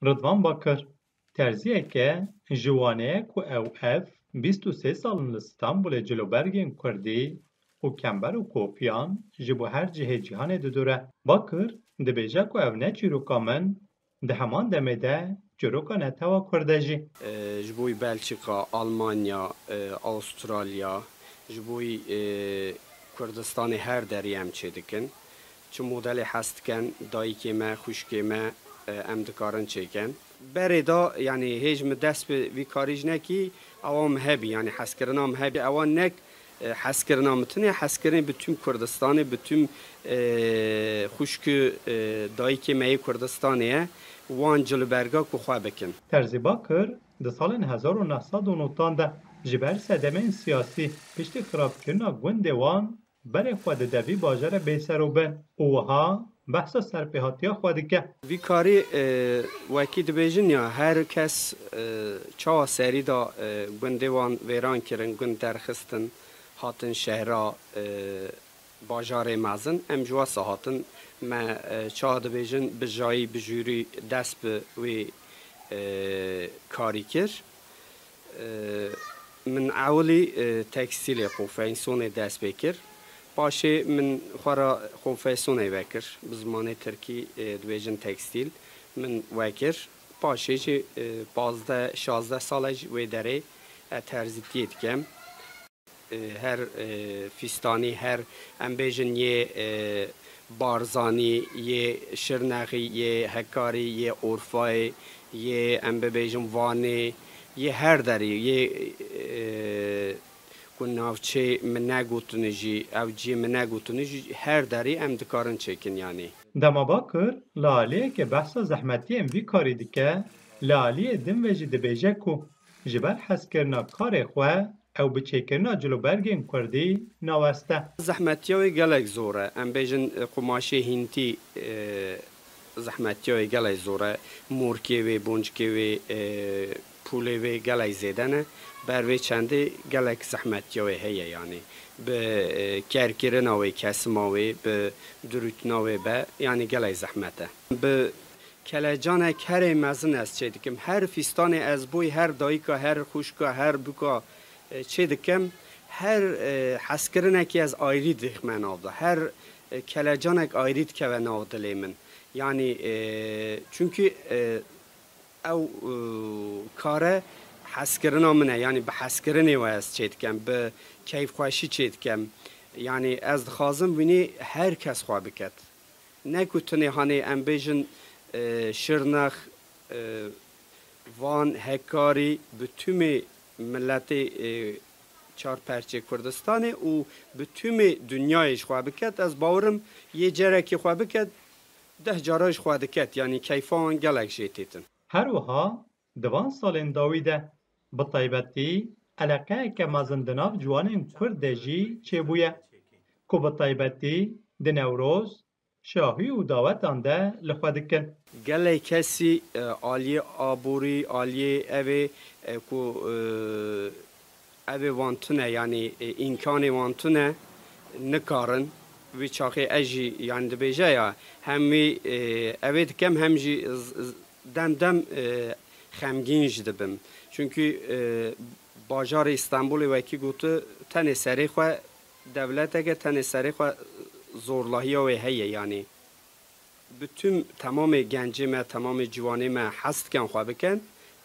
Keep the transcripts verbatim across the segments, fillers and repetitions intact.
Ridvan Bakir, terziyeke ji Wanê ye ku ew ev bîst û sê sal in li Stenbolê cilobergên kurdî û kember û kopiyan ji bo her cihê cîhanê didore. Bakir dibêje ku ev ne çîroka min, di heman demê de çîroka netewa kurde jî. E, ji bo Belçîka, Almanya, e, Avustralya, ji bo e, Kurdistanê her derî em çêdikin. Çi modelê hez dikin, dayikê me, xwişkê me, e, em dikarin çêkin. Berê de, yanî hêj min dest bi vî karî jî nekî, ewa min hebî, yanî hezkirina min hebî, ewa nek e, hezkirina min tune, hezkirin bi tüm Kurdistanê, bi tüm e, xwişk û e, dayikê me yê Kurdistanê ye, wan ciliberga ku xwe bikin. Terzî Bakir di salên hezar û neh sed û nod an de ji ber sedemên siyasî piştî xirabkirina gundê wan berê xwe dide vî bajarê bêserobin û wiha behsa serpêhatiya xwe dike. Vî karî e, wekî dibêjin ya her kes e, çawa serî da e, gundê wan vêran kirin, gund derxistin, hatin şehra e, bajarê mezin. Em ji wesa hatin, me e, çawa dibêjin, bijayî, bijûrî dest bi wê e, karî kir. E, min ewilî e, tekstîlê, konfeksiyonê dest pê kir. Paşê min xwe re konfeksiyonê vekir. Bi zimanê tirkî e, dibêjin tekstîl. Min wekir. Paşê jî e, pazdeh, şazdeh sal e ji wê derê e, terzîtiyê dikim. E, her e, fîstanî, her em bêjin yê e, Barzanî, yê Şirnexî, yê Hekarî, yê Urfayê, yê em bibêjin Vanê, yê her derî, yê e, ku navçê min negotine jî, ew ciyê min negotine jî, her derî em dikarin çêkin yanî. Dema Bakir li aliyekê behsa zehmetiyên vî karî dike, li aliyê din ve jî dibêje ku ji ber hezkirina karê xwe ew bi çêkirina cilobergên kurdî naweste. Zehmetiya wê gelek zor e. Em bêjin e, qumaşê hîntî e, zehmetiya wê gelek zor e. Morkê wê, boncikê wê, e, pûlê wê gelek zêde ne. Ber vê çendê gelek zehmetiya wê heye yanî. Bi e, kerkirina wê, kesima wê, bi dirûtina wê be yanî gelek zehmet e. Bi kelecanek herê mezin ez çê dikim. Her fîstanê ez boy, her dayika, her xwişka, her buka e, çê dikim. Her e, hezkirinekî ez ayrî dixme nav de. Her e, kelecanek ayrî dikeve nav dilê min. Yanî e, çunkî e, ew e, kare hezkirina min e. Yanî bi hezkirinê we ez çê dikim, bi keyfxweşî çê dikim. Yanî ez dixwazim wînî her kes xwe biket. Ne ku tenê hanê em bêjin e, Şirnex, e, Van, Hekarî, bi tûmê miletê e, çar perçê Kurdistanê û bi tûmê dinyayê ji xwe biket, ez bawerim yê cerekê xwe biket, deh cara ji xwe diket, yanî keyfa wan gelek jê têtin. Her wiha di van salên dawî de bi taybetî eleqeyeke mezin di nav ciwanên Kurd de jî çêbûye ku bi taybetî di Newroz, şahî û dawetan de li xwe dikin. Gelek kesî e, aliyê aborî, aliyê evê e, ku e, evê wan tune, yanî e, îmkanê wan tune, nikarin. Vî çaxê ez jî yanî dibêje ya hem wî e, evê dikem hem jî z- z- dem dem e, xemgîn jî dibim. Çunkî e, bajarê Stenbolê wekî gotu tenê serê xwe dewleteke tenê serê xwe zorlahiya wê heye, yanî bi tüm temamê gencê me, temamê ciwanê me hez diken xwe biken,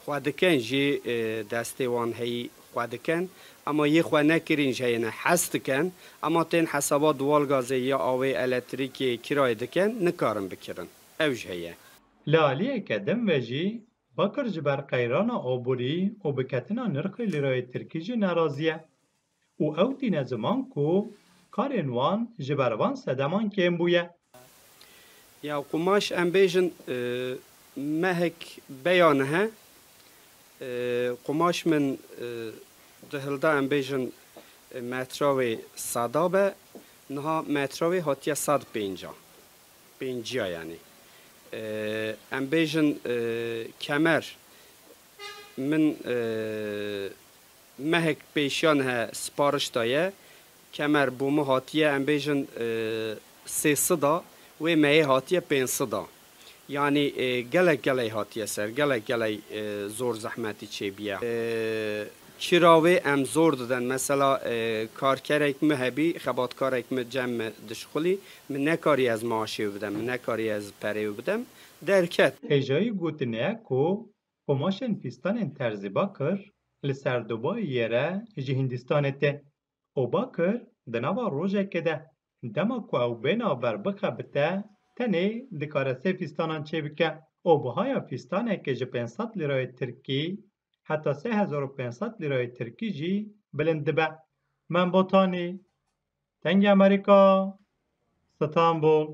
xwe diken jî e, destê wan heyî xwe diken, ema yê xwe nekirîn jî heyine hez diken, ema tên hesaba duwal gazê ya awê elektrîkê kirayê diken, nikarin bikirin. Ew jî heye. Li aliyeke din ve jî Bakir ji ber qeyrana aborî û biketina nirxê lîrayê tirkî jî nerazî ye û ew tîne ziman ku karên wan ji ber van sedeman kêm bûye. Ya qumaş em bêjin e, mehek beya nihe e, qumaş min e, dihilda em bêjin e, metra wê seda be, niha metra wê hatiye sed pênca. Pênciya yanî. E, em bêjin e, kemer min e, mehek pêşiya nihe sipariş daye. Kemer bo min hatiye, em bêjin e, sê sida, wê meyê hatiye pênc sida. Yanî e, gelek gelek hatiye ser, gelek gelek e, zor zehmetî çêbiye. E, çira wê em zor didin. Mesela e, karkerek mi hebî, xebatkarek mi cem mi dişxulî, min nekarî ez maaşê wî bidim, min nekarî ez perê wî bidim. Derket. Hêjayî gotinê ye ku qomaşên fîstanên terzî bakir li ser Dubayê re ji Hîndistanê tê û bakir di nava rojekê de dema ku ew bêna ver bixebite tenê dikare sê fîstanan çêbike û bihaya fîstanekê ji pênc sed lîrayê tirkî heta sê hezar û pênc sed lîrayê tirkî jî bilind dibe. Mem Botanî, Dengê Amerîka, Stenbol.